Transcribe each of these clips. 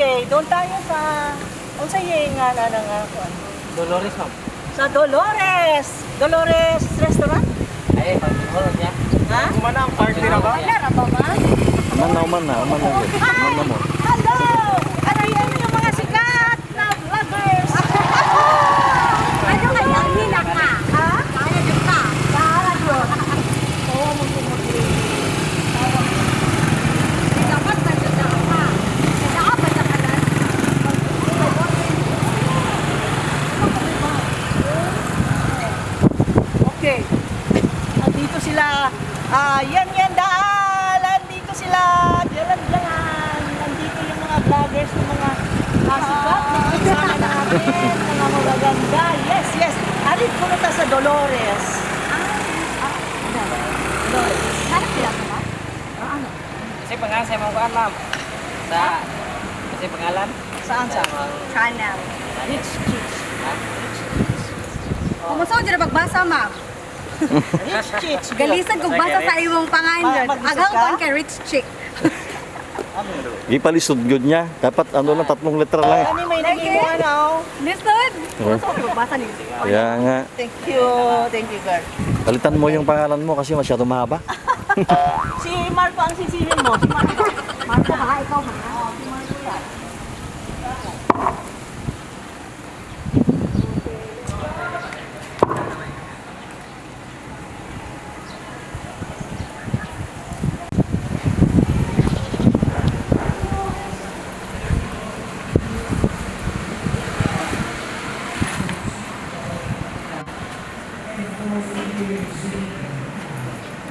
Okay, doon tayo sa unsa yung nga na nga kuan? Dolores, ma'am. Sa Dolores. Dolores Restaurant? Ay, pag-hold niya. Ha? Kumana ang party na ba? Wala ra ba, ma'am? Man na, man na, man na. Man na mo. Hello! Ano yun yung mga sikat na vloggers? Ano kaya? Hila ka. Ha? Kaya dyan ka. Bahala yun. Oo, magpumagli. Dapat nandiyan na ka. Dapat na ka na. Okay. Andito sila. Ah, yan yan daan. Andito sila. Yan yan. Andito yung mga vloggers ng mga sikat na kasama natin. Mga magaganda. Yes. Arit ko na ta sa Dolores. Dolores. Hanap sila ka ba? Kasi pangalan sa imong kuan, ma'am. Sa kasi pangalan? Saan sa? Channel. Rich Chicks. Ha? Kumusta ko dyan pagbasa, ma'am? Rich Chicks. Galisan kong basa sa imong pangalan. Mag-isip Agaw ka? kon kay Rich Chick. Gipalisod gud niya. Dapat ano lang, tatlong letra lang eh. Ano may naging mo ano? Lisod. Oo. Kumusta ko pagbasa ni? Kaya nga, Thank you. Thank you, girl. palitan mo yung pangalan mo kasi masyado mahaba. Si Marco ang sisihin mo. Si Marco. Marco ha, ikaw ha. Oo, si Marco yan.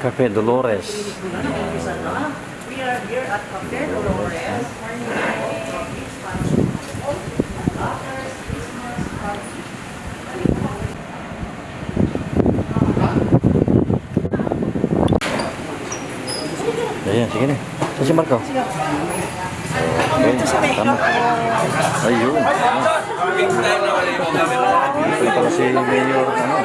Cafe Dolores. We are here at Cafe Dolores. Ayan, sige na. Saan si Marco? Okay, tama. Ayun. Ito pala si Mayor, ano,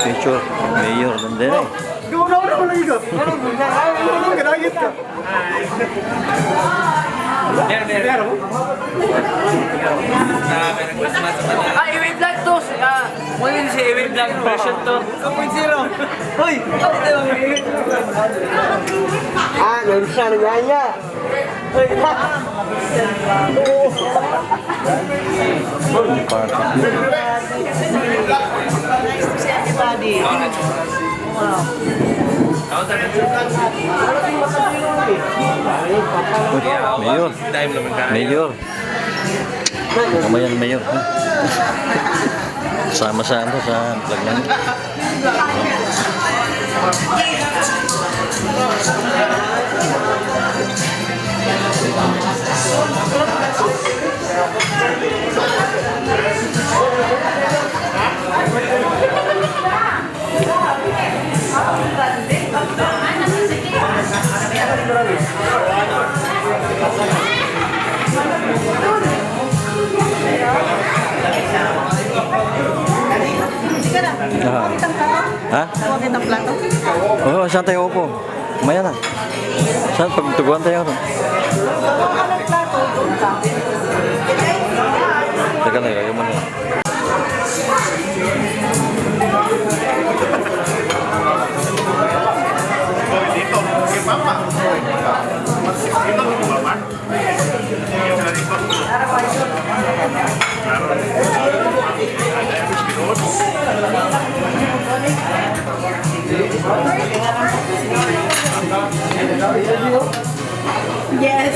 picture. Mayor, nandun eh. Gumanaw na lagi ka. Ano ganagit ka? Ah, i-wave vlog to. Ah, muna yun si i-wave vlog version to. 2.0. Hoy! Ah, nansa na niya. Party. Nice to see everybody. Wow. Uy, Mayor. Mayor. Mamaya na Mayor. Ha? Sama sa ano, sa vlog namin. Sige na. Ah. Kitang plato? Ha? Kuha kitang plato? Oo, saan tayo upo? Mamaya na. Saan? Pagtuguan tayo. Kuha ka ng plato, doon ka. Teka lang, ilagay mo na. Dito, kay Papa. Dito, kay Papa. Yes.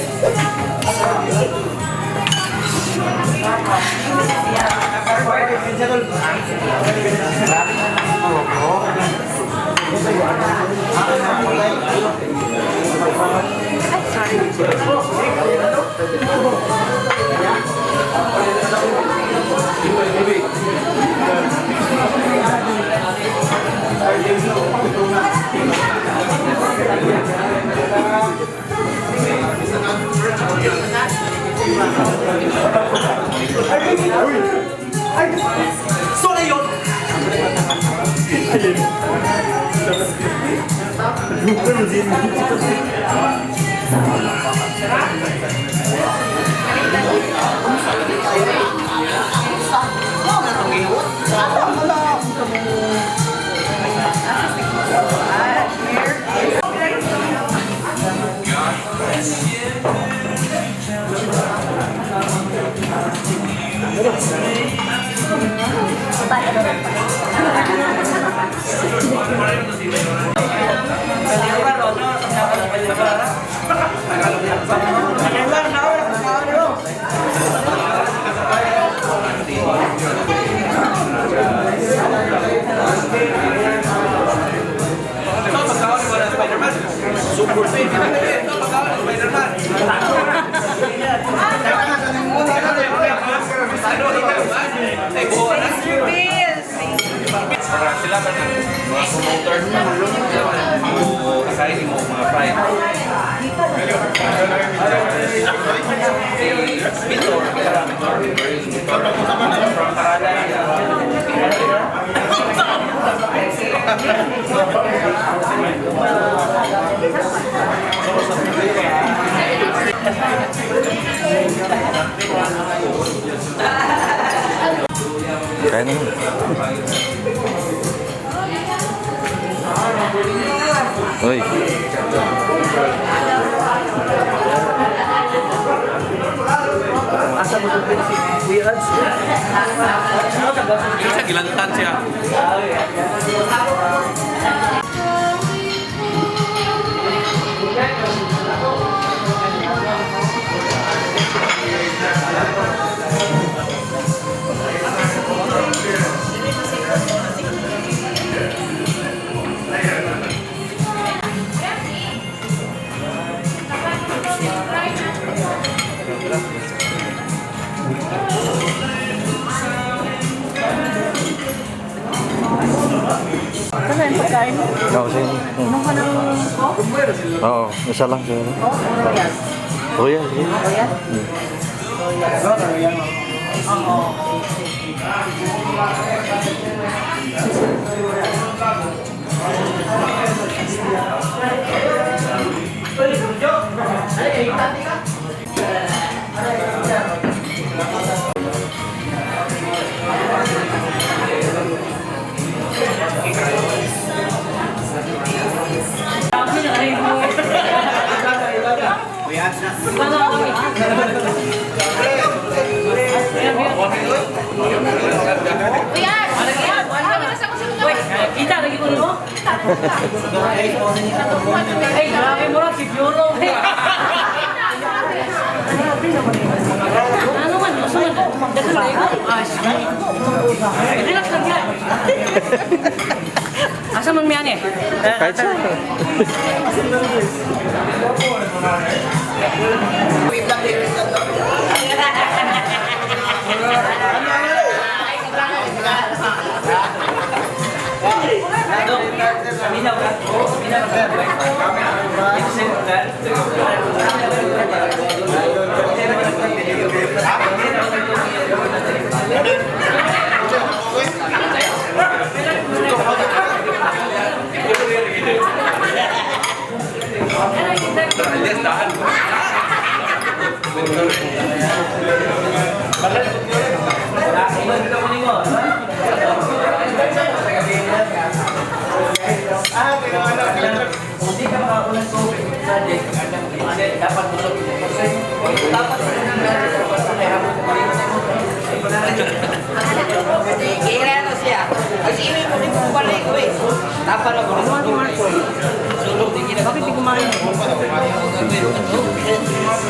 Para sila ba ng mga promoters ba? O aside mo mga pride. Si Vitor, Vitor, from Parada. Kaya na yun. Uy. Asa mo tubig si Kuya Ads? Yung sa gilantan siya. Ano yung pagkain mo? Oo, sige. Inom ka ng coke? Oo, isa lang siguro. Oh, royal. Royal, sige. Royal? Oo. Kuya! Ano ba sa kusin Wait, kita lagi ko nimo. Ay, grabe mo lang si Piolo. Ano man, gusto man. Daghan na ikaw. Ah, sige. Relax lang yan. Asa man miyan eh? Kahit saan. Minaw ka? Minaw ka? Yes, dahan. Hindi ka makaulan ko project dapat mo dapat Kailan siya. Kasi ini mo din ko balik we. Tapa na ko. Sulog din gina. Bakit di kumain?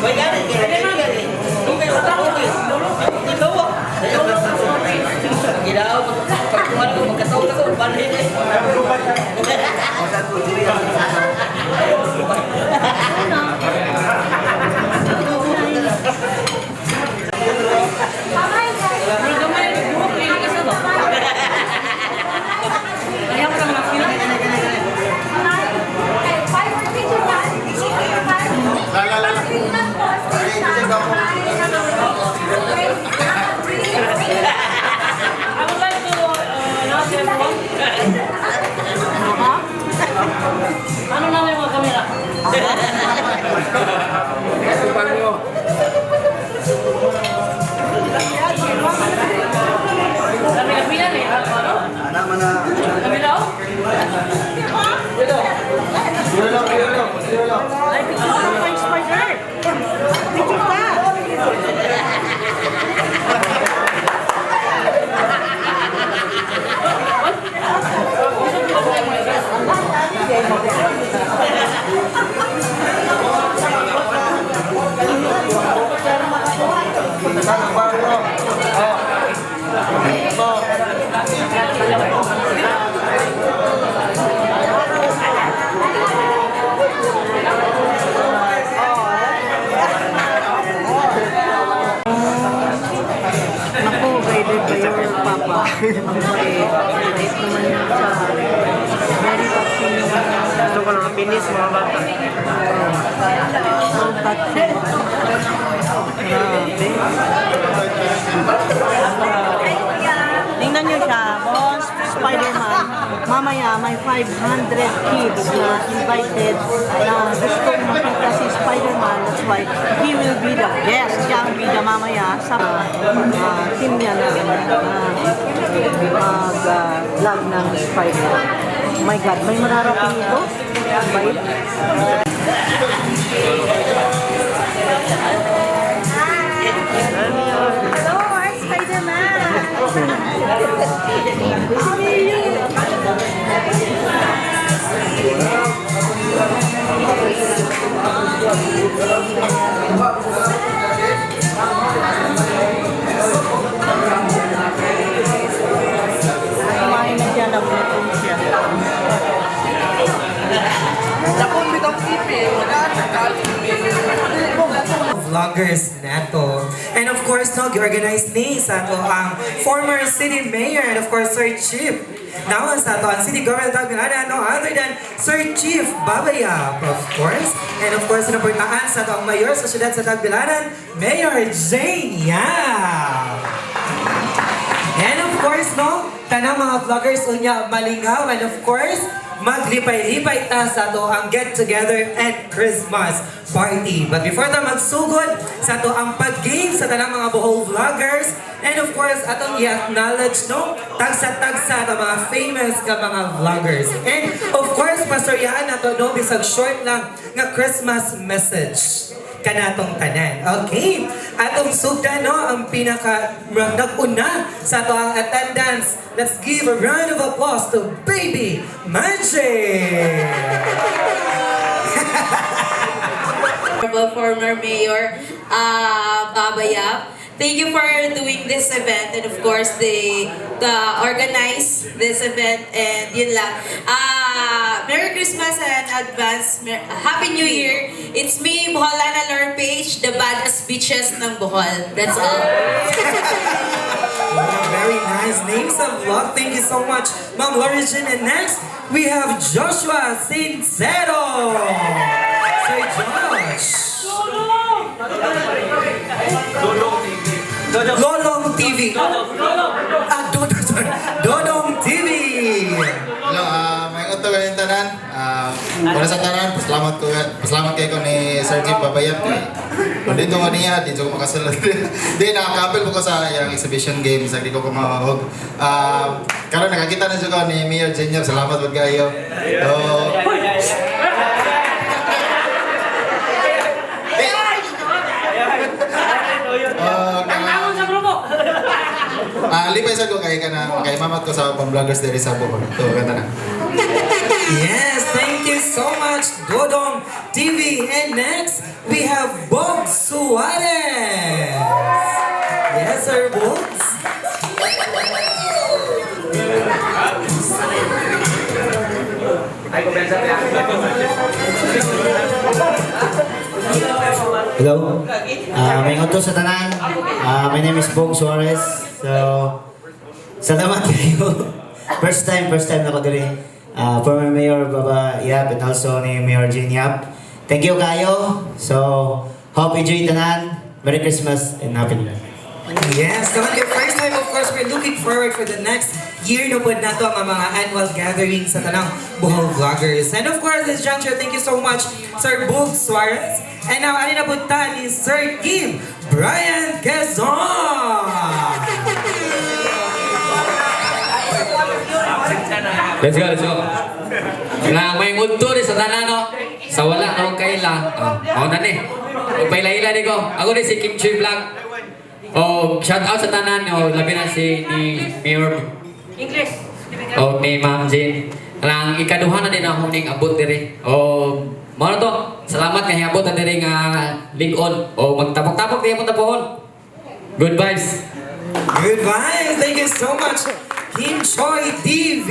Way gani kailan gani. Nungay sa tao ko. Ikaw. Ginaw pagkuhan ko magkataon ako balhin eh. Pero gamay buhok ni ka ba? Ayaw ka makina. I would like to announce everyone. Diba? Ang bait. Bait naman yun siya. Very thoughtful yung Gusto ko lang pinis mga bata. So touching. Grabe. Tingnan niyo siya, boss, Spider-Man. Mamaya may 500 kids na invited na gustong makita si Spider-Man. That's why he will be the guest. Siya ang bida mamaya sa team niya na mag-vlog ng Spider-Man. My God, may mararating ito? Bait. Hello, I'm Spider-Man. Kumain na siya, nagutom siya. Vloggers nato. And of course, no, gi-organize ni sa ato ang former city mayor and of course, Sir Chief. Now, sa ato ang city government of Tagbilaran, no other than Sir Chief Babayap, of course. And of course, naportaan sa ato ang mayor sa siyudad sa Tagbilaran, Mayor Jane Yap. And of course, no, tanang mga vloggers unya malingaw and of course, maglipay-lipay ta sa ato ang get together and Christmas party. But before ta magsugod sa ato ang pag-game sa tanang mga Bohol vloggers and of course atong i-acknowledge, no, tagsa-tagsa ang mga famous ka mga vloggers. And of course, pastoryaan nato, no, bisag short lang nga Christmas message kanatong tanan. Okay. Atong sugdan, no, ang pinaka nag-una sa ato ang attendance. Let's give a round of applause to Baby Magic! Honorable former Mayor Babayap. Thank you for doing this event and of course the organize this event and yun lang. Merry Christmas and advance Happy New Year. It's me, Boholana Lore Page, the badass bitches ng Bohol. That's all. Wow, very nice names of vlog. Thank you so much, Ma'am Lorigin. And next, we have Joshua Sincero. Sir Josh. Lolong TV. Ah, Dodong, sorry. Dodong TV. Hello, may unto kayong tanan. Para sa tanan, pasalamat kay ko ni Sir Jim Babayap kay. Kung dito nga niya, di ko makasulod. Di nakakapil ko sa iyang exhibition games, di ko kumahog. Karon nakakita na jud ko ni Mayor Junior, salamat pud kayo. So, Tanawon sa grupo! Lipay sa ko kay kana kay mamat ko sa pang-vloggers diri sa Bohol. To kana na. Yes, thank you so much, Dodong TV. And next, we have Bog Suarez. Yes, sir, Bogs. Hello. May to sa tanan. My name is Bong Suarez. So, salamat kayo. First time na ko diri. Former Mayor Baba Yap and also ni Mayor Jean Yap. Thank you kayo. So, hope enjoy tanan. Merry Christmas and Happy New Year. Yes, naman your first time, of course, we're looking forward for the next year na po nato ang mga annual gathering sa tanang Bohol Vloggers. And of course, this juncture, thank you so much, Sir Bog Suarez. And now, ano na po ta ni Sir Kim Brian Quezon. Let's go, let's go. Na may mudto ni sa tanan, no? Sa wala na akong kaila. Oh, mao na ni. Magpaila-ila ni ko. Ako ni si Kim Choi Vlog. Oh, shout out sa tanan, oh, labi na si ni Mayor English. o ni Ma'am Jane. Ang ikaduha na din ako ning abot diri. O mao na to. Salamat nga hiabot na diri nga lig-on. O magtapok-tapok di mo tapohon. Good vibes. Good vibes. Thank you so much, Kim Choi TV.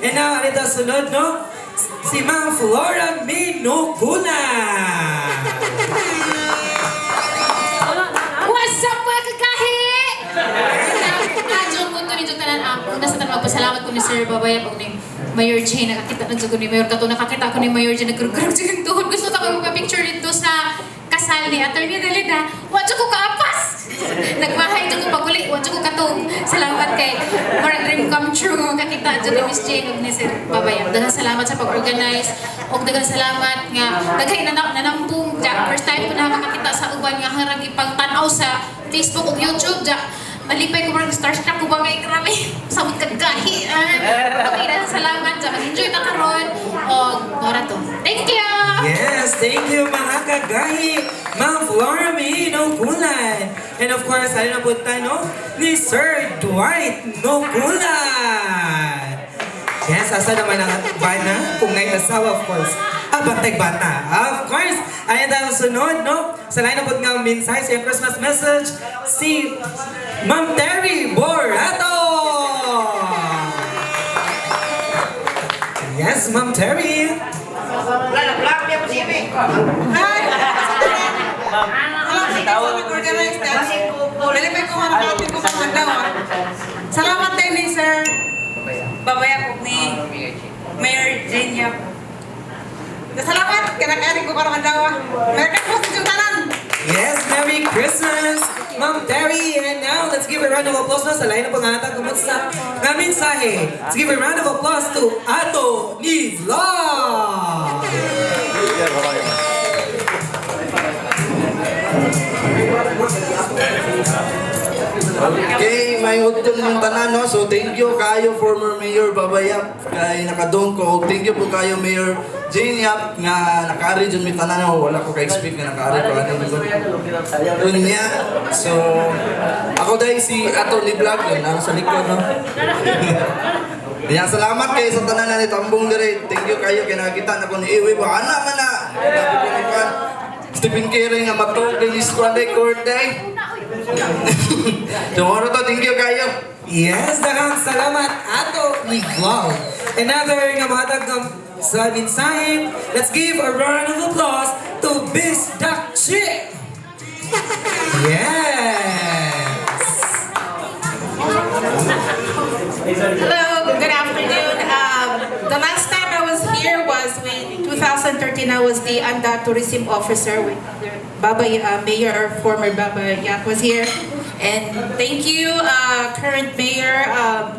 And now, ano ito sunod, no? Si Ma'am Flora Minukuna. What's up, mga kagahi? Magpasalamat ko ni Sir Babayap og ni Mayor Jane. Nakakita na jud ko ni Mayor kato, nakakita ko ni Mayor Jane, nagkarog jud yung tuhod. Gusto ta ko picture dito sa kasal ni Attorney Dalida. Wa jud ko kaapas. Nagmahay jud ko paguli, wa jud ko katog. Salamat kay murag dream come true kakita jud ni Miss Jane ug ni Sir Babayap. Daghang salamat sa pag-organize ug daghang salamat nga daghay na nanampong ja. First time ko na makakita sa uban nga harang ipang tan-aw sa Facebook ug YouTube ja. Malipay ko, murag starstruck ko ba kay grabe. Samot kagahi. Ah. Okay, daghang salamat ja. Mag-enjoy ta karon og mora to. Thank you. Yes, thank you, mga kagahi, Ma'am Flora May Nokulan. And of course, alin na punta, no? Ni Sir Dwight Nokulan. Yes, asa naman ang bana? Kung may asawa, of course. Ah, bantay bata. Of course. Ayan ang sunod, no? Sa line na nga mensahe sa Christmas message, si Ma'am Terry Borato. Yes, Ma'am Terry. Wala na, vlog niya po si Amy. Hi! Salamat sa nag-organize na. Malipay ko nga nakatin ko pang adlaw, ah. Salamat tayo ni Sir Babayap ug ni Mayor Jane Yap. Salamat! Kinakarin ko karong adlaw, ah. Merry Christmas sa tanan! Yes, Merry Christmas, Ma'am Terry. And now, let's give a round of applause na sa line ng pangatag kumusta nga mensahe. Let's give a round of applause to Ato ni Vlog. Okay, may utol yung tanan, no? So thank you kayo, former Mayor Babayap, kay nakadong ko. Thank you po kayo, Mayor Jane Yap, nga nakaari dyan may tanan, no? Wala ko ka-expect nga nakaari ko. Ano yun? Unya. So, ako dahil si Ato ni Vlog, yun, nasa likod, no? Yan, salamat kayo sa tanan na ni Tambong dire. Thank you kayo kay nakita na ko ni Iwi ba ana man na. Sabi ko ni Kwan, Stephen Curry nga matug ni squad day court day. Tomorrow to, thank you kayo. Yes, daghang salamat, Ato ni Vlog. Another nga mahatag ng sa mensahe, let's give a round of applause to Miss Dakchi. Yes! Hello, good afternoon. The last time I was here was when 2013. I was the Anda Tourism Officer with Baba Mayor, former Baba Yap was here. And thank you, current Mayor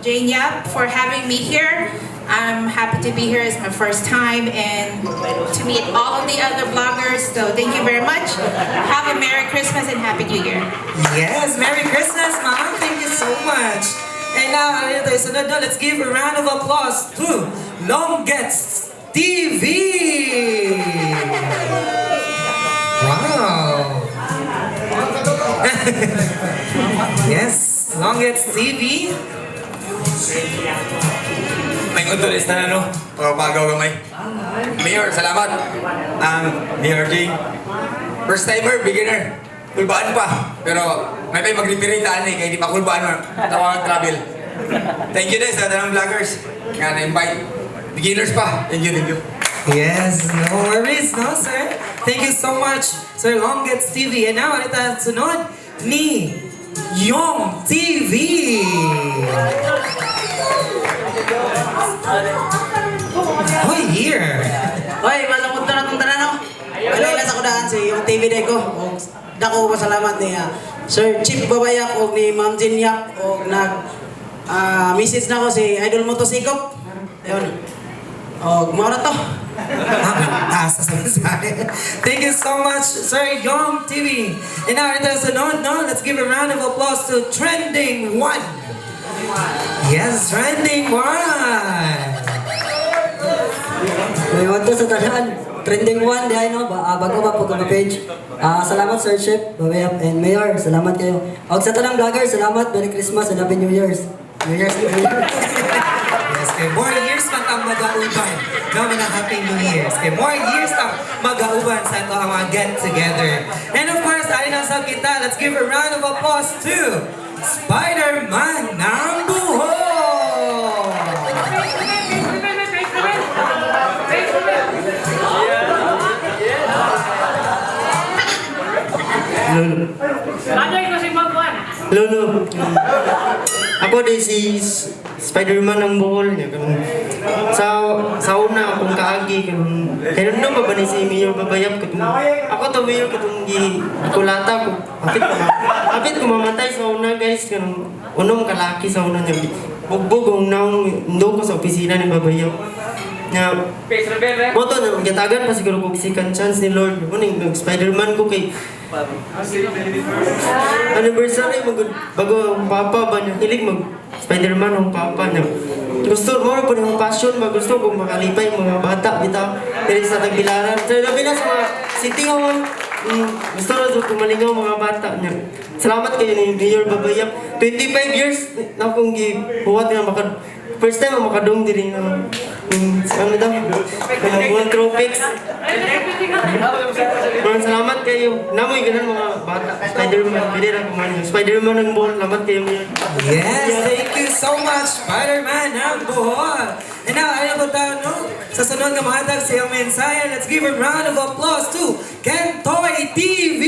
Jane Yap, for having me here. I'm happy to be here. It's my first time and to meet all of the other bloggers. So thank you very much. Have a Merry Christmas and Happy New Year. Yes, Merry Christmas, Mom. Thank you so much. And now, ano tayo sunod, no? Let's give a round of applause to Longgets TV! Wow! Yes, Longgets TV. May utol is na, no? Pagpagaw gamay. Mayor, salamat. Ang Mayor Jane. First timer, beginner. Kulbaan pa. Pero may pay mag-repair taan eh, kaya di pa kulbaan man. Tawagan travel. Thank you din sa tanang vloggers. Nga na-invite. Beginners pa. Thank you, thank you. Yes, no worries, no, sir. Thank you so much, Sir Longgets TV. And now, ano tayo sunod ni Yong TV. Hoy, here. Hoy, malamot na natong tanan, no? Wala na sa kudaan si yung TV day ko. Og dako pasalamat ni Sir Chief Babayak og ni Ma'am Jean Yap og nag message na ko si Idol Moto Sikop. Ayun. Og mao na to. Taas sa mensahe. Thank you so much, Sir Yong TV. And now, ito sunod, no? Let's give a round of applause to Trending One. Yes, Trending One. May to sa tanan. Trending one, di ay no? Bago pa po ka page. Ah, salamat, Sir Chef, Babayap, and Mayor. Salamat kayo. Og sa tanang vlogger, salamat. Merry Christmas and Happy New Year's. New Year's, New Year's. Yes, kay more years man ang mag-auban. No, mga Happy New Year's. Kay more years ang mag-auban sa ato ang mga get together. And of course, ayun ang sab kita. Let's give a round of applause to Spider-Man ng Buhol! Lolo. Ako din si Spider-Man ang Bohol niya kanang sa una akong kaagi kanang kay no ba ni si Mayor Babayap katong ako to Mayor katong gi kulata ko hapit ko mamatay sa una, guys, kanang unom kalaki sa una niya bugbog ang naong ndo ko sa opisina ni Babayap nya. Mo to na gatagan pa siguro kog second chance ni Lord mo ning nag Spider-Man ko kay anniversary mag bago ang papa ba niya hilig mag Spider-Man ang papa niya. Gusto mo po yung passion ba, gusto kong makalipay mga bata bitaw diri sa Tagbilaran. So labi na sa mga city hall. Gusto ra jud kumalingaw mga bata niya. Salamat kayo ni Mayor Babayap. 25 years na akong gibuhat nga maka first time ang makadung diri nga ano daw mga World Tropics. Maraming salamat kayo. Namoy ganun mga bata. Spider-Man. Pwede ra kumain. Spider-Man ang Bohol. Salamat kayo, Mayor. Yes, thank you so much, Spider-Man ng Bohol. And now, ayaw ko tayo, no? Sa sunod nga mahatag sa iyong mensahe, let's give a round of applause to Kentoy TV!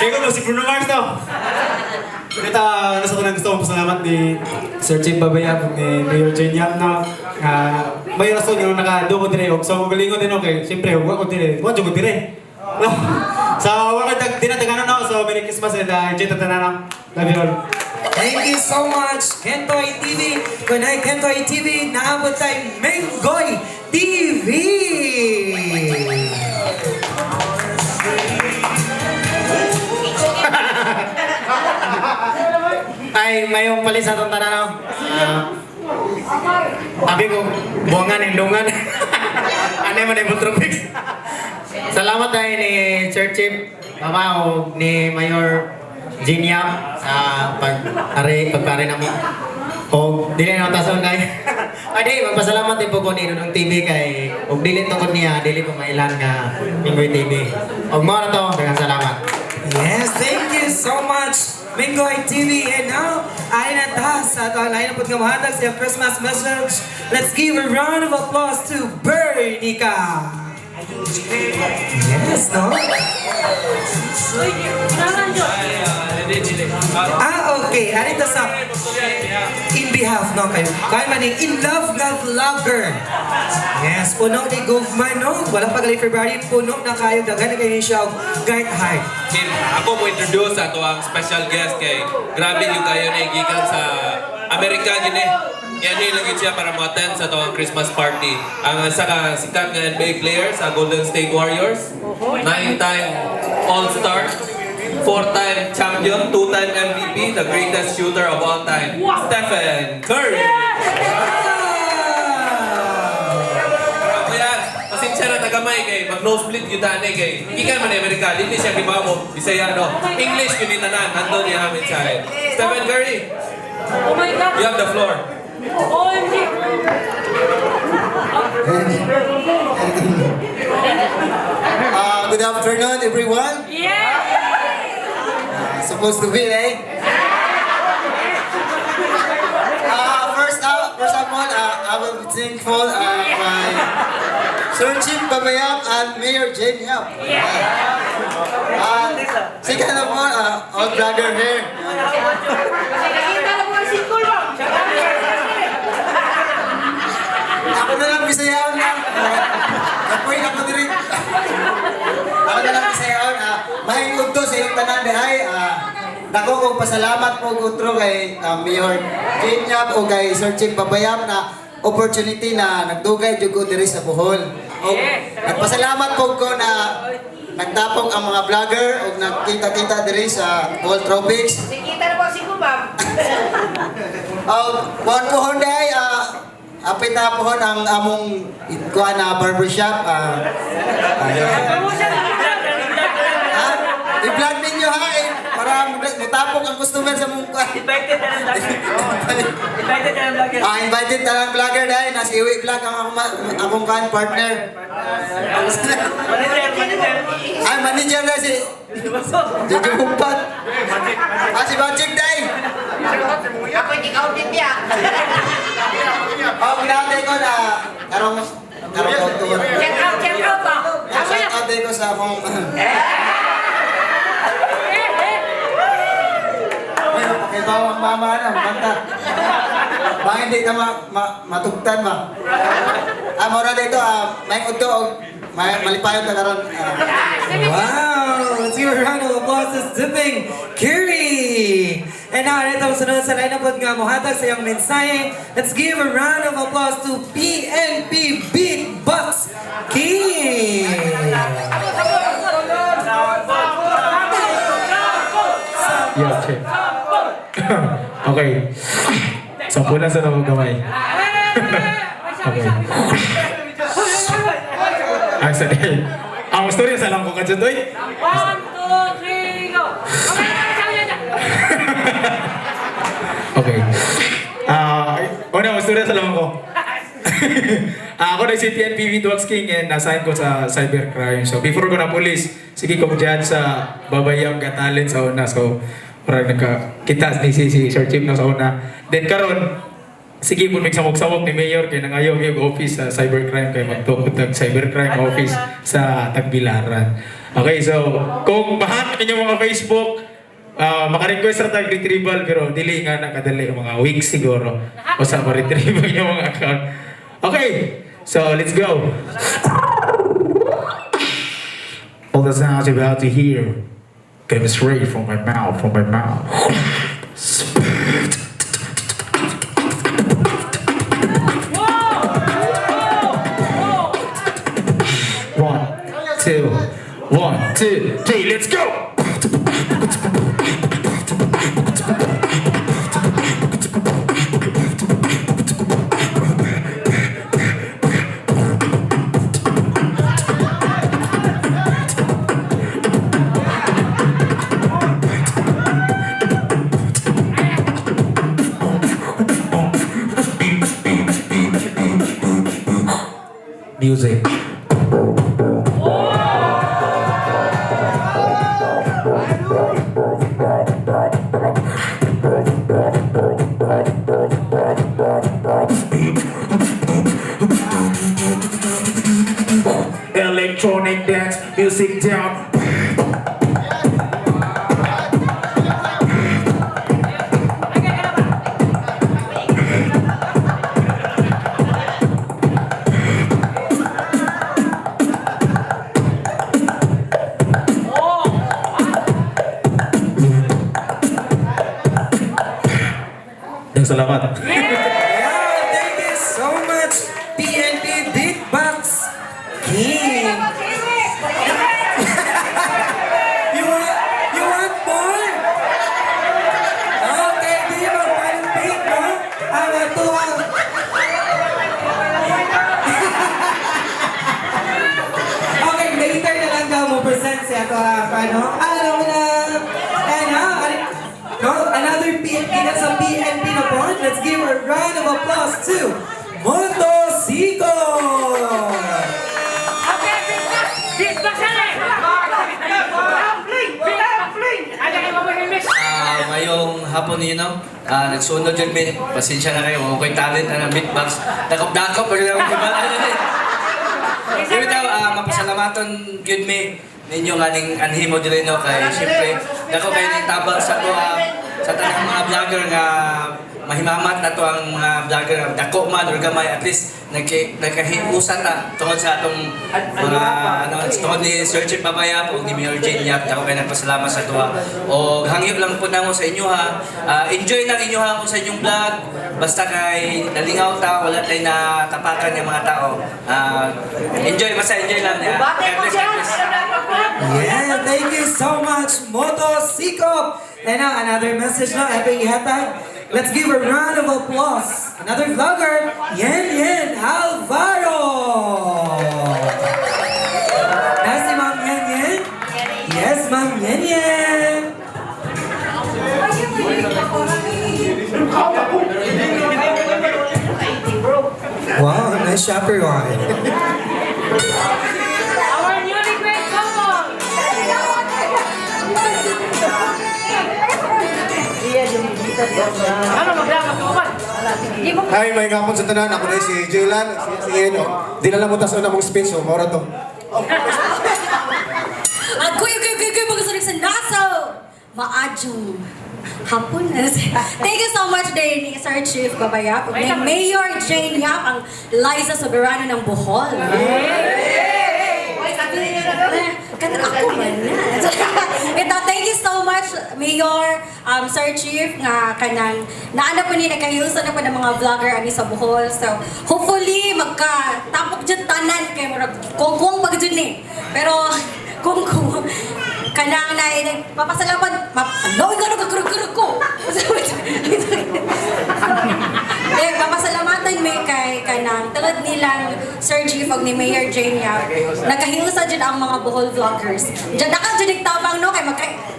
Kaya ko si Bruno Mars to. Kita nasa ko gusto kong pasalamat ni Sir Chief Babayap ni Mayor Jane Yap na nga may rason nga nakaduko dire og so magalingon din okay. Siyempre wa ko dire. Wa jud ko dire. No. So wa ko tag dinatagano no. So Merry Christmas and enjoy tanan. Love you all. Thank you so much, Kentoy TV. Kunay Kentoy TV, naabot tayo Menggoy TV! Ay, mayong palit sa atong tanan. Ah, abi ko, buwangan, hindungan. Ano man yung Tropics. Salamat tayo ni Sir Chief, Mama, o ni Mayor Geniam sa pag-ari, pagpari na mo. O dili na tason kay. Ay, di, magpasalamat din po ko ni Nunong TV kay og dili tungkol niya, dili ko mailan nga Minggoy TV. Og mao na to, daghang salamat. Yes, thank you so much, Minggoy TV. And now, ay na ta sa ato ang lain na nga mahatag sa iyong Christmas message. Let's give a round of applause to Bernica. Yes, no? Ah, okay. Ano ito sa in behalf, no? Kayo. Kaya man yung in love nga vlogger. Yes, puno ni Guzman, no? Walang pagaling February, puno na kayo. Daghan na kayo siya og guard heart. Kim, ako mo introduce ato ang special guest kay grabe yung kayo na gikan sa Amerika gini. Yan ni lang yun siya para mo-attend sa ato ang Christmas party. Ang isa ka sikat nga NBA player sa Golden State Warriors, nine-time All-Star, four-time champion, two-time MVP, the greatest shooter of all time, Stephen Curry. Pero kuya, pasensya na tagamay kay mag nosebleed gyud ani kay gikan man Amerika, dili siya gibawo Bisaya no. English gyud ni tanan handle niya amin sa Stephen Curry. Oh my God! You have the floor. OMG! Good afternoon, everyone. Yeah! Supposed to be, eh? First of all, I will be thankful my Sir Chief Babayap and Mayor Jane Yap. Second of all brother here. Nakita na po ang singkol mo! Ako na lang Bisayaon lang. Kapoy ako diri. Ako na lang Bisayaon. Mahingod to sa iyong tanan dihay. Dako kong pasalamat po utro kay Mayor Jane Yap o kay Sir Chief Babayap na opportunity na nagdugay jud ko diri sa Bohol. O, nagpasalamat po ko na nagtapok ang mga vlogger o nagkita-kita diri sa Bohol Tropics. Nakita na po ang singkol, ma'am. Buwan po Honday, apit na po ang among kuha na barbershop. Ha? I-vlog ninyo ha, eh, para mutapok ang customer sa mong kuha. Invited na lang vlogger. Invited na lang vlogger. Invited na lang vlogger dahil nasa Iwi Vlog ang akong kuhan partner. Manager, manager. Ay, manager na si Jojo Bumpat. Si Bajik dahil. Ako hindi ka niya. Oh, Ginaantay ko na karong karong kautuan. Check out ah! Shout out ko sa akong Kay bawang mama na, banta. Baka hindi ka matugtan ba? Mora dito, may udto og may malipayon ta karon. Wow! Let's give a round of applause to Zipping Curie! And now, ito ang sunod sa lineup nga mohatag sa iyong mensahe. Let's give a round of applause to PNP Beatbox King! Yeah, check. Okay. Sampu lang sa nawag gamay. Okay. Ay, sorry. Ang story sa lang ko ka dyan, doy. One, two, three, go! Okay. Una, ang story sa lang ko. Ako na si PNP Beatbox King and nasign ko sa cybercrime. So before ko na police, sige ko dyan sa Babayang Got Talent sa una. So parang nagka kita ni si Sir Chief na sa una. Then karon sige po samok-samok ni Mayor kay nangayo yung office sa cybercrime kay magtukod ng cybercrime office sa Tagbilaran. Okay, so kung mahanap ninyo mga Facebook, maka-request ra tag retrieval pero dili nga na kadali mga weeks siguro o sa ma-retrieve yung mga account. Okay, so let's go. All the sounds you're about to hear came straight from my mouth, from my mouth. One, two, one, two, three, let's go! Music. Electronic dance music down. Salamat. Yeah, thank you so much, PNP Beatbox King! You want more? Okay, di magpalupit, no? Ang atuang... Okay, later na lang daw mo present si ato ang ano? Ano na? And no, another PNP na sa PNP na po. Let's give a round of applause to Moto Sico! Ngayong hapon ninyo, no? Nagsunod yun, may. Pasensya na kayo. Kung talent na ng beatbox. Dakop-dakop, pero lang akong ibang ano eh. Pero ito, mapasalamaton gyud mi ninyo nga ning anhimo diri no kay syempre dako kay ning tabang sa to sa tanang mga vlogger nga mahimamat na to ang mga vlogger nga dako man or gamay, at least nagkahiusa ta tungod sa atong mga ano, tungod ni Sir Chip Babayap o ni Mayor Jane Yap. Dako kay nagpasalamat sa tuwa o hangyo lang po namo sa inyo ha. Enjoy lang inyo ha kung sa inyong vlog, basta kay nalingaw ta, wala tay na tapakan ng mga tao. Enjoy, basta enjoy lang niya. God bless, God bless. Yeah, thank you so much, Moto Sikop! And now, another message na ating ihatag. Let's give a round of applause. Another vlogger, Yen Yen Alvaro! Nasa si Ma'am Yen Yen? Yes, Ma'am Yen Yen! Wow, nice chaperone. Our newly great couple! Ano, maglamat ko ba? Hi, may hapon sa tanan. Ako na si Julan, si Eno. Di na lang mo tas una mong speech, so maura to. Agoy, agoy, agoy, agoy, mga sunig sa naso! Maadjong hapon. Thank you so much, din, Sir Chief Babayap. Ug ni Mayor Jane Yap, ang Liza Soberano ng Bohol. Kan ako man na. Ito, thank you so much, Mayor, Sir Chief, nga kanang naana po ni nagkahiusan na po ng mga vlogger ani sa Bohol. So, hopefully, magka tapok dyan tanan kay murag kung pag dyan ni. Pero, kung kanang na nagpapasalamat, ano, ikaw nagkakurog-kurog ko. Eh, papasalamatan may kay kanang tungod nilang Sir Chief ug ni Mayor Jane Yap. Nagkahiusa jud ang mga Bohol vloggers. Diyan na jud tabang no kay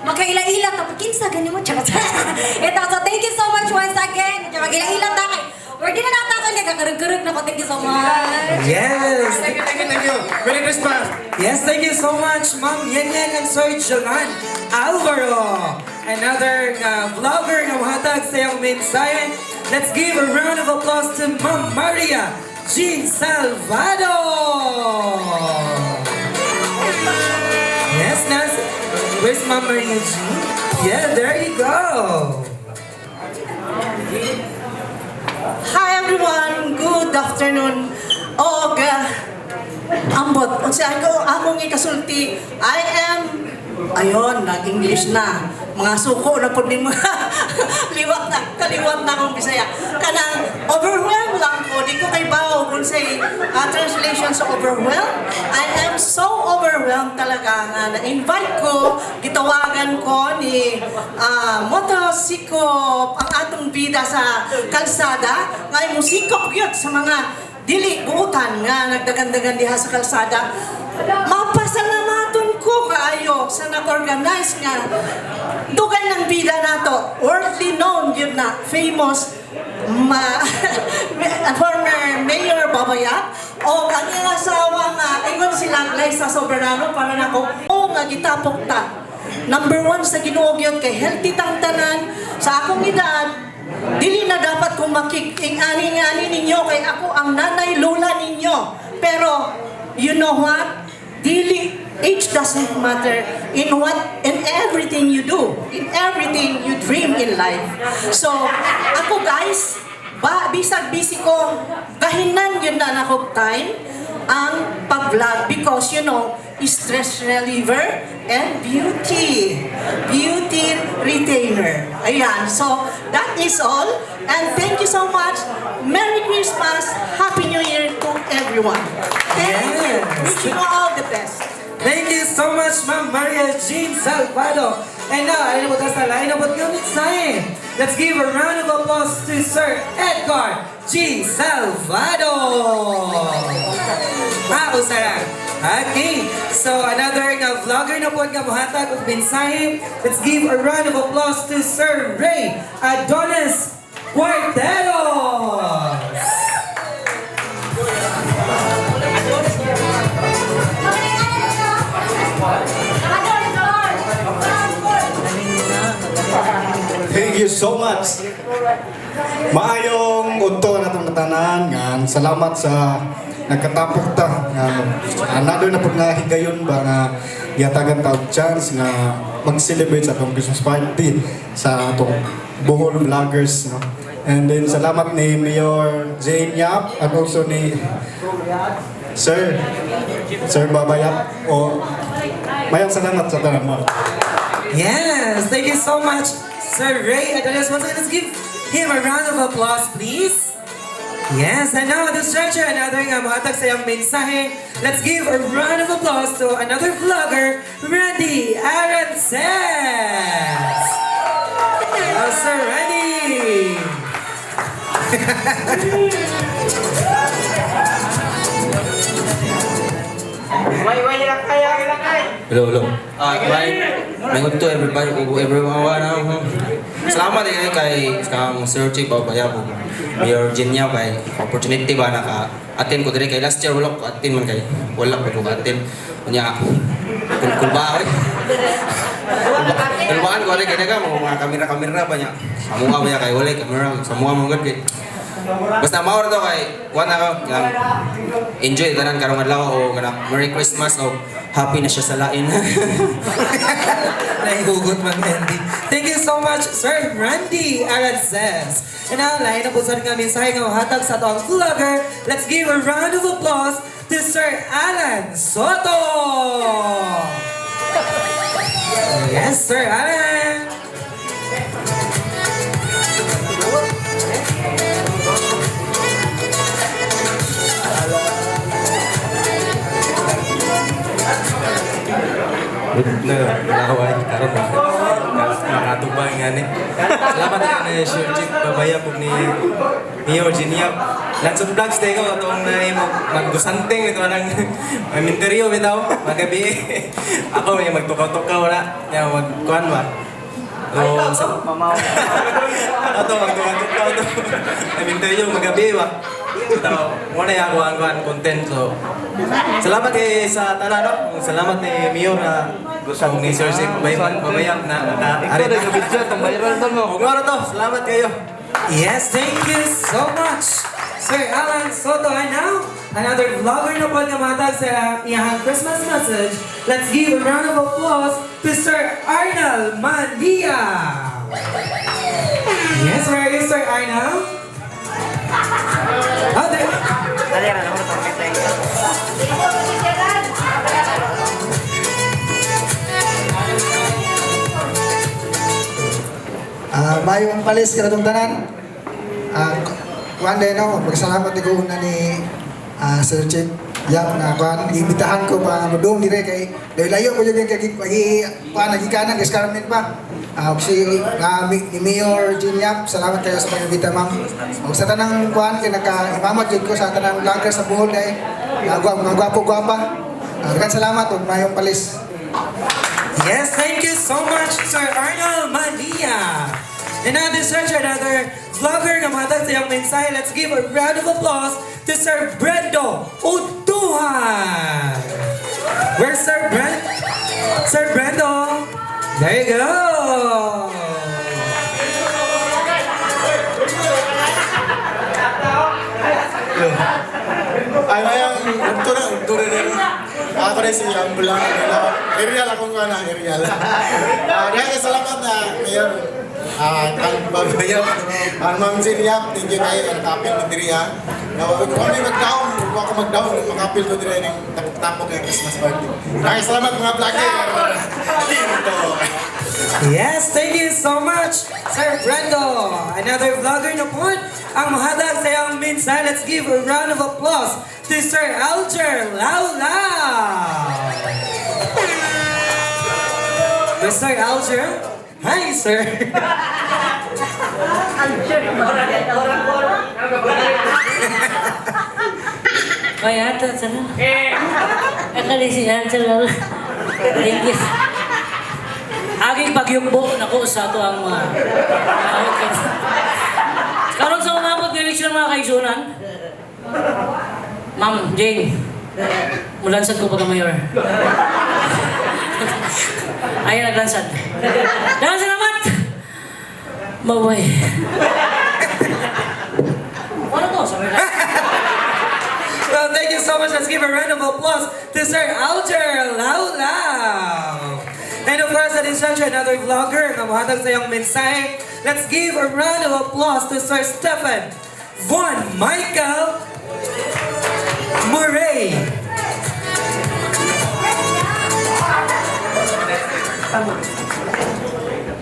magkaila-ila tapos kinsa gani mo charot. Ito, so thank you so much once again. Diyan mag-ila-ila ta kay We're di na natakon kay kakarug-kurug na ko. Thank you so much. Yes! Thank you, thank you, thank you. Merry Christmas! Yes, thank you so much, Ma'am Yan Yan and Sir Jolan Alvaro. Another vlogger nga mohatag sa iyong mensahe. Let's give a round of applause to Ma'am Maria Jean Salvado. Yes, Nas. Where's Ma'am Maria Jean? Yeah, there you go. Hi everyone! Good afternoon! Og ambot, unsa ako akong ikasulti, I am ayon, nag-English na. Mga suko na pud nimo. Liwat na, kaliwat na akong Bisaya. Kanang overwhelmed lang ko, di ko kay bawo kung say translation sa overwhelmed. I am so overwhelmed talaga nga na-invite ko, gitawagan ko ni motosikop ang atong bida sa kalsada, nga musikop gyud sa mga dili buutan nga nagdagandagan diha sa kalsada. Mapasalamaton ko kaayo sa nag-organize nga dugay ng bida nato, worldly known yun na, famous ma former Mayor Babayap o ang iyang asawa nga ingon sila Liza Soberano para nako o nga gitapok ta. Number one sa Ginoo gyud kay healthy tang tanan sa akong edad. Dili na dapat kong makik-ing-ani-ani ninyo kay ako ang nanay lola ninyo. Pero you know what? Dili, age doesn't matter in everything you do, in everything you dream in life. So, ako guys, ba bisag busy ko, gahinan yun na nako time ang pag-vlog because stress reliever and beauty retainer. Ayan, so that is all. And thank you so much. Merry Christmas, Happy New Year to everyone. Thank you. Wishing you all the best. Thank you so much, Ma'am Maria Jean Salvado. And now, ayun na po tayo sa line of nga mensahe. Let's give a round of applause to Sir Edgar G. Salvado. Ah, usara. Okay, so another nga vlogger na po nga mohatag og mensahe. Let's give a round of applause to Sir Ray Adonis Cuarteros. Thank you so much. Maayong udto na itong natanan nga salamat sa nagkatapok ta nga another na pud nga higayon ba nga gihatagan ta og chance nga mag-celebrate sa atong Christmas party sa atong Bohol vloggers, no. And then salamat ni Mayor Jane Yap and also ni Sir Babayap o mayang salamat sa tanan mo. Yes, thank you so much, Sir Ray Adonis. Once again, let's give him a round of applause, please. Yes, and now at this juncture, another nga mohatag sa iyang mensahe. Let's give a round of applause to another vlogger, Randy Arances. Oh, Sir Randy. Hello, hello. Ah, bye. May to everybody, everyone. Salamat eh kay kang Sir Chief Babayap ug Mayor Genia kay opportunity ba naka attend ko diri kay last year wala ko attend man kay wala ko attend. Unya kulba oy. Kulbaan ko diri kay daga mga kamera-kamera ba niya. Samuha ba niya kay wala kamera, samuha mo gud kay. Basta mao to kay kuan ako kanang enjoy tanan karong adlaw o kanang Merry Christmas o happy na siya sa lain. Nahihugot man, Andy. Thank you so much, Sir Randy Arances. And now, lain na po sa nga mensahe nga mahatag sa atoang vlogger. Let's give a round of applause to Sir Alan Soto! Yes, Sir Alan! Na nakawain karon ba nakatubang nga ni. Salamat na ni Sir Chief Babayap ug ni Mayor Geniap. Lanson Vlogs tayo ko atong na maggusanteng ito nang minteryo bitaw magabi. Ako may magtukaw-tukaw na nya magkuan ba. O sa ato magtukaw-tukaw to. Minteryo magabi ba. Bitaw mo na ako ang kuan content, so salamat kay sa tanan, no. Salamat ni Mayor na gusto ni Sir Chief Babayap na naka Ikaw na video itong viral to mo. Ug to, salamat kayo. Yes, thank you so much, Sir Alan Soto. And now, another vlogger na po nga matag sa iyahang Christmas message. Let's give a round of applause to Sir Arnel Mandia. Yes, where are you, Sir Arnel? Oh, there. Mayong palis kanatong tanan. Kuan din no, magsalamat ko una ni Sir Chief Yap nga kuan imbitahan ko pa modong dire kay layo layo ko jud kay pagi kuan nagikanan kay Carmen pa. Ug si ni Mayor Jean Yap, salamat kayo sa pag-imbita, ma'am. Ug sa tanang kuan kay naka-imamot jud ko sa tanang vlogger sa Bohol kay mga gwapo-gwapa. Daghang salamat ug mayong palis. Yes, thank you so much, Sir Arnold Mania. And now this is another vlogger nga matag sa iyang mensahe. Let's give a round of applause to Sir Brendo Utuhan. Where's Sir Brent? Sir Brendo. There you go. Ay, mayang ugto na, ugto na rin. Ako rin si Ambulang. Ariel akong nga na, Ariel. Dahil salamat na, Mayor. Kang Babayap. Ang Ma'am Jean Yap, thank you kayo. Ang kapil mo diri ha. Kung kami mag-down, kung ako mag-down, makapil ko diri ng tapok-tapok ng Christmas party. Dahil salamat mga vlogger. Dito. Yes, thank you so much, Sir Brendo. Another vlogger na po ang mahatag sa iyang mensahe. Let's give a round of applause to Sir Alger Laulao. Mr. Alger? Hi, sir. Ay, ata, sana. Akali si Angela. Thank you. Aging pagyugbo nako sa ato ang mga. Karon sa umabot ng eleksyon, mga kaigsunan. Ma'am Jane, mulansad ko pagka mayor. Ayan, naglansad. Daghang salamat! Bye-bye. Ano to? Sabi na. Well, thank you so much. Let's give a round of applause to Sir Alger Laulao. And of course, at this juncture, another vlogger nga mohatag sa iyang mensahe. Let's give a round of applause to Sir Stephen Von Michael Murray.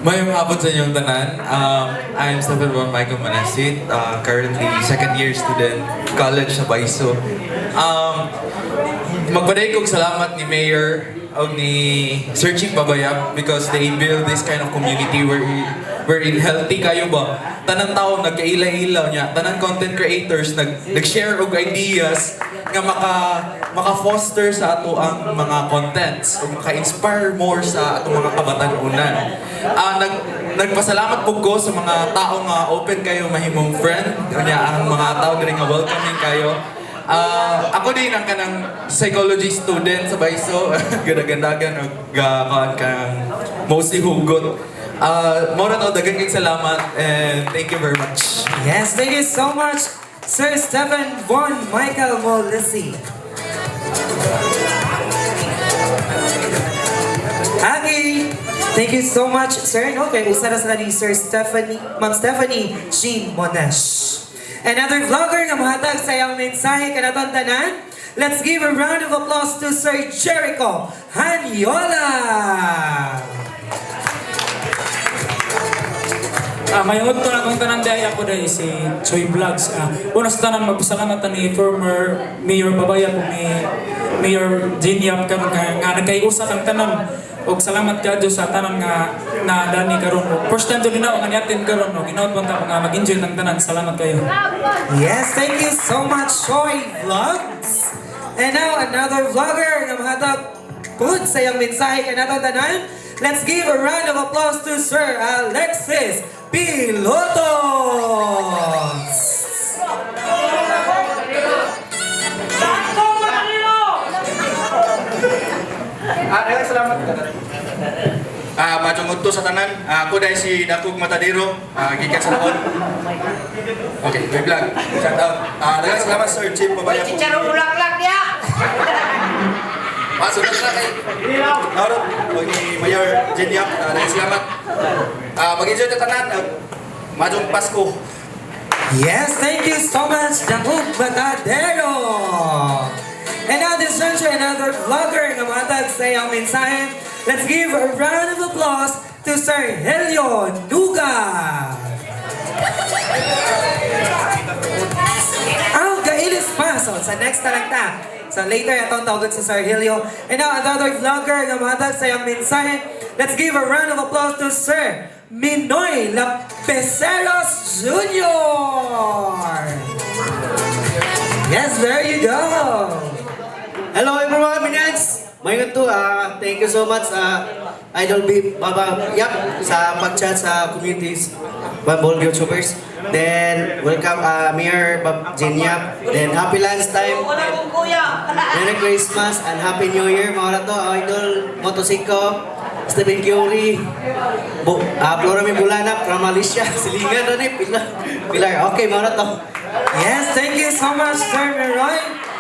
Mayong hapon sa inyong tanan. I'm Stephen Von Michael Manasit, currently second year student, college sa Baiso. Magpaday kong salamat ni Mayor o ni Sir Chief Babayap because they build this kind of community where in healthy kayo ba? Tanang tao nagkaila-ilaw niya, tanan content creators nag-share og ideas nga maka-foster sa ato ang mga contents o maka-inspire more sa atong mga kabatan-unan. Nagpasalamat po ko sa mga tao nga open kayo mahimong friend, unya ang mga tao diri nga welcoming kayo. Ako din ang kanang psychology student sa Baiso, gadagandagan og gakuan kang mostly hugot. Mora to, daghan kay salamat and thank you very much. Yes, thank you so much, Sir Stephen Von Michael Molisi. Okay, thank you so much, sir. No, kay usa na sila ni Sir Stephanie, Ma'am Stephanie Jean Monash. Another vlogger nga mohatag sa iyang mensahe kanaton tanan. Let's give a round of applause to Sir Jericho Hanyola. Mayong udto na kong tanan diay, ako diay si Choi Vlogs. Una sa tanan, magpasalamat ta ni former Mayor Babayap ug ni Mayor Jane Yap karon nga nagkaiusa ang tanan. Ug salamat kaayo sa tanan nga na dani karon. First time jud nako nga ni-attend karon, no. Ginood man ta nga mag-enjoy tang tanan. Salamat kayo. Yes, thank you so much, Choi Vlogs. And now, another vlogger nga mahatag pud sa iyang mensahe kanato tanan. Let's give a round of applause to Sir Alexis Pilotos. Daghang salamat. Maayong udto sa tanan. Ako diay si Dakog Matadero, gikan sa Laon. Okay, may vlog. Shout out. Daghang salamat, Sir Chief Babayap. Chicharong bulaklak niya! Sunod na kay Narot o ni Mayor Jane Yap. Daghang salamat. Mag-enjoy ta tanan. Maayong Pasko. Yes, thank you so much, Dakog Matadero. And now this juncture, another vlogger nga mahatag sa iyang mensahe. Let's give a round of applause to Sir Helio Nuga. Ang kailis pa. So, sa next na lang ta. So, later, atong tawagan sa Sir Helio. And now, another vlogger nga mahatag sa iyang mensahe. Let's give a round of applause to Sir Minoy Lapeseros Jr. Yes, there you go. Hello everyone, Minans! Maayong to, thank you so much, Idol B, Baba Yap, sa pag-chat sa communities, Bambol YouTubers. Then, welcome, Mayor Bab Jane Yap. Then, happy lunch time. Merry Christmas and Happy New Year, mga rato, Idol Motosiko, Stephen Curie, Flora Mi Bulana from Malaysia, Silingan rin eh, Pilar. Pilar. Okay, mga rato. Yes, thank you so much, Sir Meroy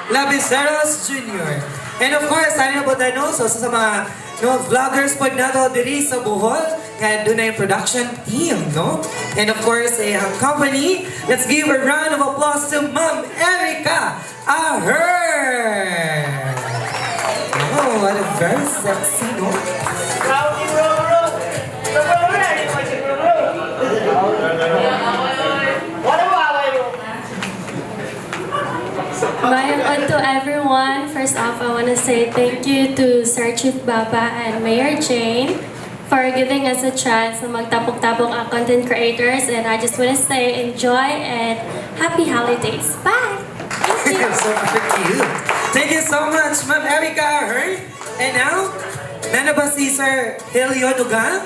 Labiseros Jr. And of course, ano na po tayo, no? So, sa mga, no, vloggers po nato diri sa Bohol, kaya doon na yung production team, no? And of course, eh, ang company, let's give a round of applause to Ma'am Erica Ahern! Oh, what a very sexy, no? Bro, bro, bro, bro. Wala mo away mo. Maayong to everyone. First off, I want to say thank you to Sir Chief Baba and Mayor Jane for giving us a chance na magtapok-tapok ang content creators. And I just want to say enjoy and happy holidays. Bye! So cute. Thank you so much, Ma'am Erica Ahern. And now, nana ba si Sir Helio Nuga?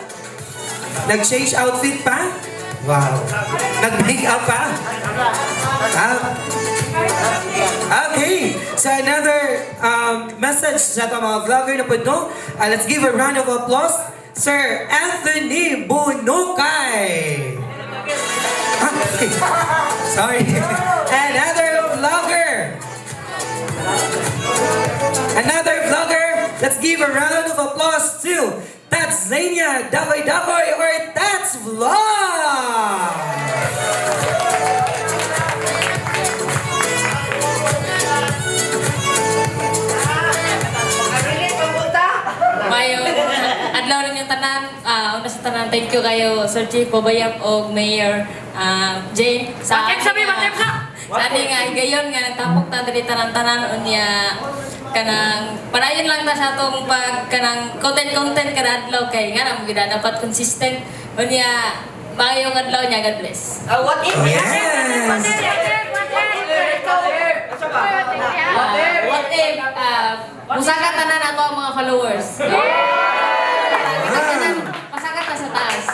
Nag-change outfit pa? Wow. Nag-make up pa? Ah. Okay, so another message sa atong mga vlogger na po, no? Let's give a round of applause, Sir Anthony Bunukay. Okay. Sorry. Another vlogger. Another vlogger. Let's give a round of applause to Tatsania Dakoy Dakoy or Tats Vlog. Mayo, adlaw ninyong tanan, una sa tanan, thank you kayo, Sir Chief Babayap og Mayor Jane. Sa What sabi, what sa ani nga higayon nga nagtapok ta diri tanan-tanan, unya kanang padayon lang ta sa atong pag kanang content-content kada adlaw kay nga na mo dapat consistent, unya maayong adlaw niya, God bless. What if? Yes. What if musaka tanan ato ang mga followers. Tanan, pasaka ta sa taas.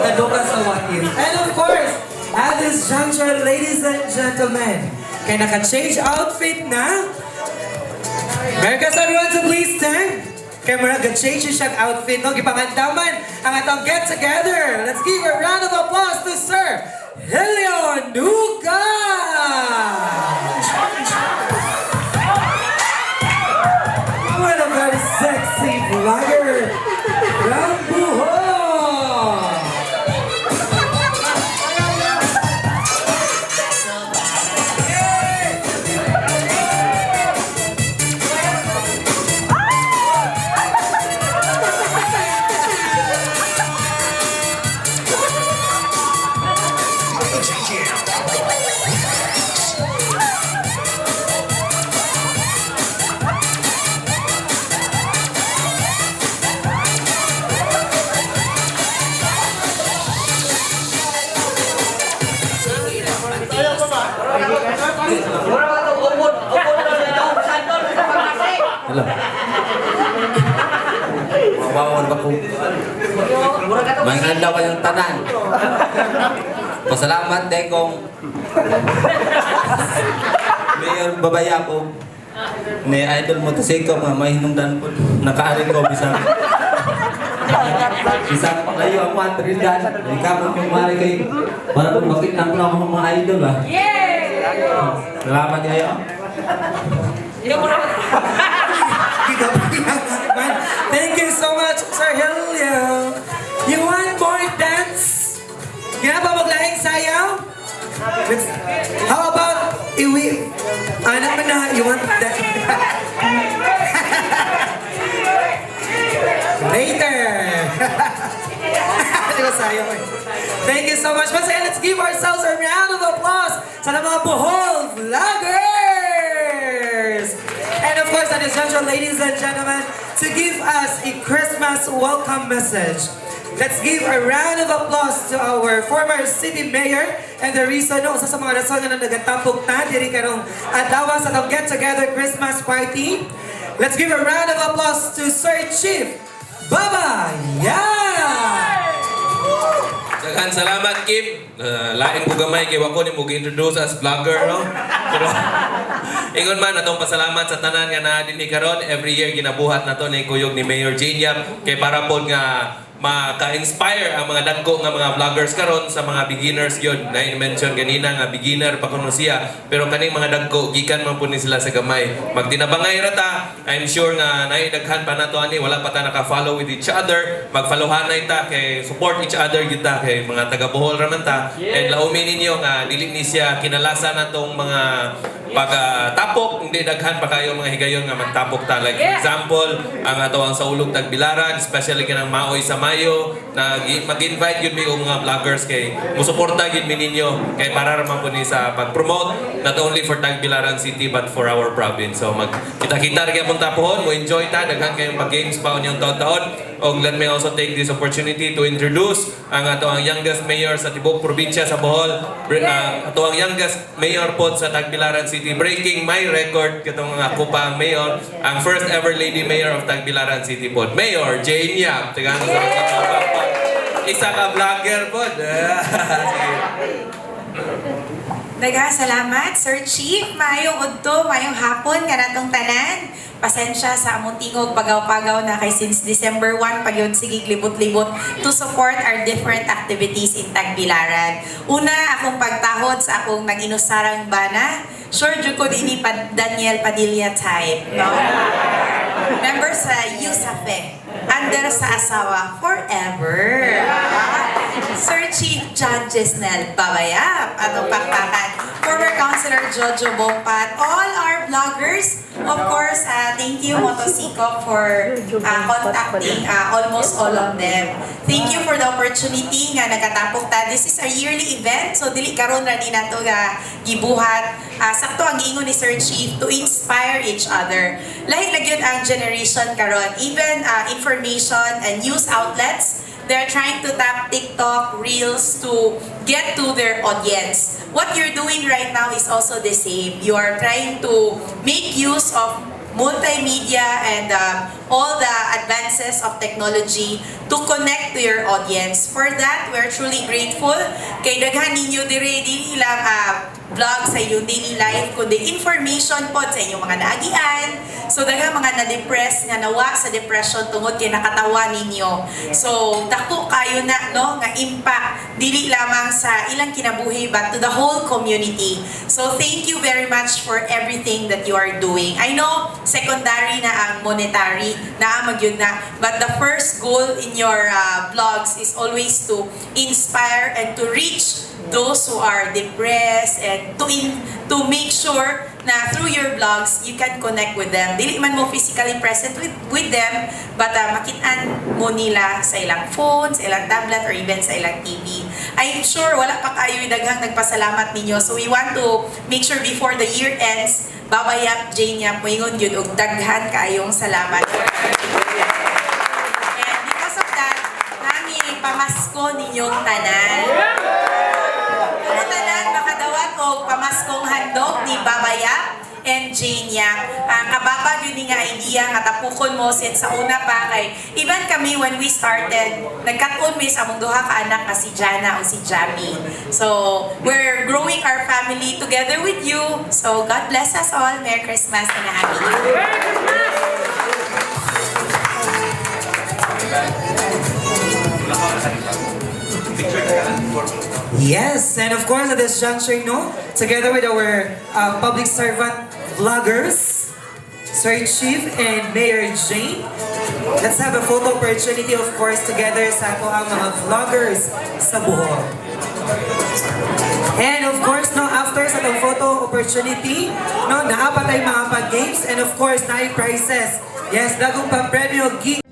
Naduka sa what if. And of course, at this juncture, ladies and gentlemen, kay naka-change outfit na. Merry Christmas, everyone, to please stand. Kay murag ga-change siyang outfit, no? Gipangandaman ang atong get together. Let's give a round of applause to Sir Helion Nuga! What a very sexy vlogger from Bohol! Hello. Mawawan ba ko? May adlaw kayong tanan. Pasalamat din kong Mayor Babayap o ni Idol Motasiko nga may hinungdan po nakaari ko bisag bisag layo ang mga Trinidad ikaw mo yung mari kay para kung makita ko lang ang mga idol ah. Salamat kayo. Thank you so much, Sir Helio. You want more dance? Kaya ba maglaing sayaw? How about iwi? Ano man na, you want that? Later! Di ba sayang eh? Thank you so much. Once again, let's give ourselves a round of applause sa mga Bohol Vloggers! And of course, ladies and gentlemen, ladies and gentlemen, to give us a Christmas welcome message, let's give a round of applause to our former city mayor and the reason, no, usa sa mga rason nga nagatapok ta diri karong adlaw sa atong Get Together Christmas Party. Let's give a round of applause to Sir Chief Baba! Yeah! Daghan salamat, Kim. Lain ko gamay kay wa ko nimo gi-introduce as vlogger, no? Pero ingon man atong pasalamat sa tanan nga naa dinhi karon. Every year ginabuhat nato ni kuyog ni Mayor Jane Yap kay para pod nga maka-inspire ang mga dagko nga mga vloggers karon sa mga beginners gyud. Na mention ganina nga beginner pa kuno siya, pero kaning mga dagko gikan man pud ni sila sa gamay. Magtinabangay ra ta. I'm sure nga naay daghan pa nato ani wala pa ta naka-follow with each other. Mag-followhanay ta kay support each other gyud ta kay mga taga Bohol ra man ta. And laumi ninyo nga dili ni siya kinalasan natong mga pagtapok, hindi daghan pa kayo mga higayon nga magtapok ta. Like for example, ang ato ang Saulog Tagbilaran, especially kanang Maoy sa Mayo, na mag-invite gyud mi og mga vloggers kay musuporta gyud mi ninyo kay para ra man po ni sa pag-promote not only for Tagbilaran City but for our province. So mag kita-kita ra gyapon tapohon, mo enjoy ta, daghan kayong pag-games pa unyong taon-taon. Og let me also take this opportunity to introduce ang ato ang youngest mayor sa tibuok probinsya sa Bohol, ang ato ang youngest mayor pod sa Tagbilaran City, breaking my record katong ako pa ang mayor, ang first ever lady mayor of Tagbilaran City pod, Mayor Jane Yap. Tagaan sa isa ka vlogger pod. Sige. Daghang salamat, Sir Chief. Maayong udto, maayong hapon kanatong tanan. Pasensya sa among tingog, pagaw-pagaw na kay since December 1 pa gyud sige libot-libot to support our different activities in Tagbilaran. Una, akong pagtahod sa akong nag-inusarang bana. Sure jud ko dinhi pa Daniel Padilla type, no? Member sa USAFE. Under sa asawa forever. Sir Chief John Gisnel Babayap, atong pakpakan. Former Councilor Jojo Bompat, all our vloggers. Of course, thank you Motosiko for contacting almost all of them. Thank you for the opportunity nga nagkatapok ta. This is our yearly event, so dili karon ra ni nato nga gibuhat. Sakto ang giingon ni Sir Chief, to inspire each other. Lahi na gyud ang generation karon. Even information and news outlets, they're trying to tap TikTok, Reels to get to their audience. What you're doing right now is also the same. You are trying to make use of multimedia and all the advances of technology to connect to your audience. For that, we're truly grateful. Kay daghan ninyo dire, dili lang vlog sa inyong daily life, kundi information pod sa inyong mga naagian. So daghang mga na-depress nga nawa sa depression tungod kay nakatawa ninyo. So dako kayo na, no, nga impact dili lamang sa ilang kinabuhi but to the whole community. So thank you very much for everything that you are doing. I know secondary na ang monetary na magyud na, but the first goal in your vlogs is always to inspire and to reach those who are depressed and to make sure na through your vlogs you can connect with them. Dili man mo physically present with them, but makitaan mo nila sa ilang phone, sa ilang tablet, or even sa ilang TV. I'm sure wala pa kayo daghang nagpasalamat ninyo. So we want to make sure before the year ends, Baba Yap, Jane Yap, moingon yun og daghan kaayong salamat. And because of that, nami pamasko ninyong tanan. Kamo tanan makadawat og pamaskong handog ni Baba Yap and Jane Yap. Ang kababa yun nga idea nga tapukon mo since sa una pa kay even kami when we started, nagkat-on mi sa among duha ka anak nga si Jana o si Jamie. So, we're growing our family together with you. So, God bless us all. Merry Christmas and a Happy New Year. Yes, and of course at this juncture, no, together with our public servant vloggers, Sir Chief and Mayor Jane, let's have a photo opportunity, of course, together sa ato ang mga vloggers sa Bohol. And of course, no, after sa atong photo opportunity, no, naa pa tay mga pag-games and of course, naay prizes. Yes, dagong pa premyo Geek.